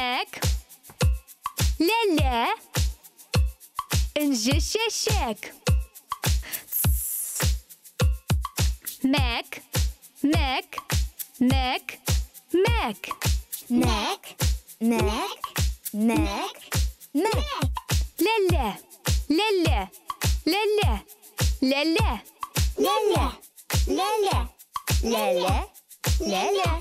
Mek. Ләлә. Энҗе чәчәк. Мәк. Мәк. Мәк. Мәк. Мәк. Мәк. Мәк. Мәк. Ләлә. Ләлә. Ләлә. Ләлә. Ләлә. Ләлә. Ләлә. Ләлә.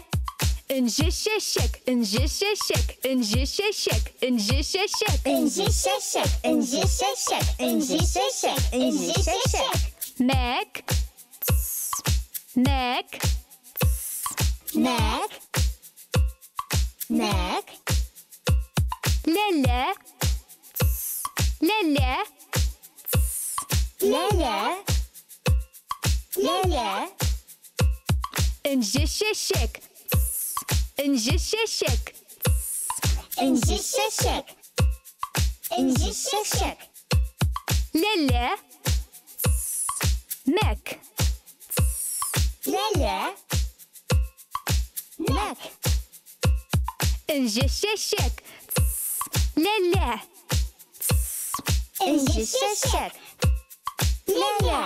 Энҗе чәчәк, энҗе чәчәк, энҗе чәчәк, энҗе чәчәк. Энҗе чәчәк, энҗе чәчәк, энҗе чәчәк, энҗе чәчәк. Мәк. Мәк. Мәк. Мәк. Ләлә. Ләлә. Ләлә. Ләлә. Энҗе чәчәк. Энҗе чәчәк. Энҗе чәчәк. Энҗе чәчәк. Ләлә. Мәк. Ләлә. Мәк. Энҗе чәчәк. Ләлә. Энҗе чәчәк. Ләлә.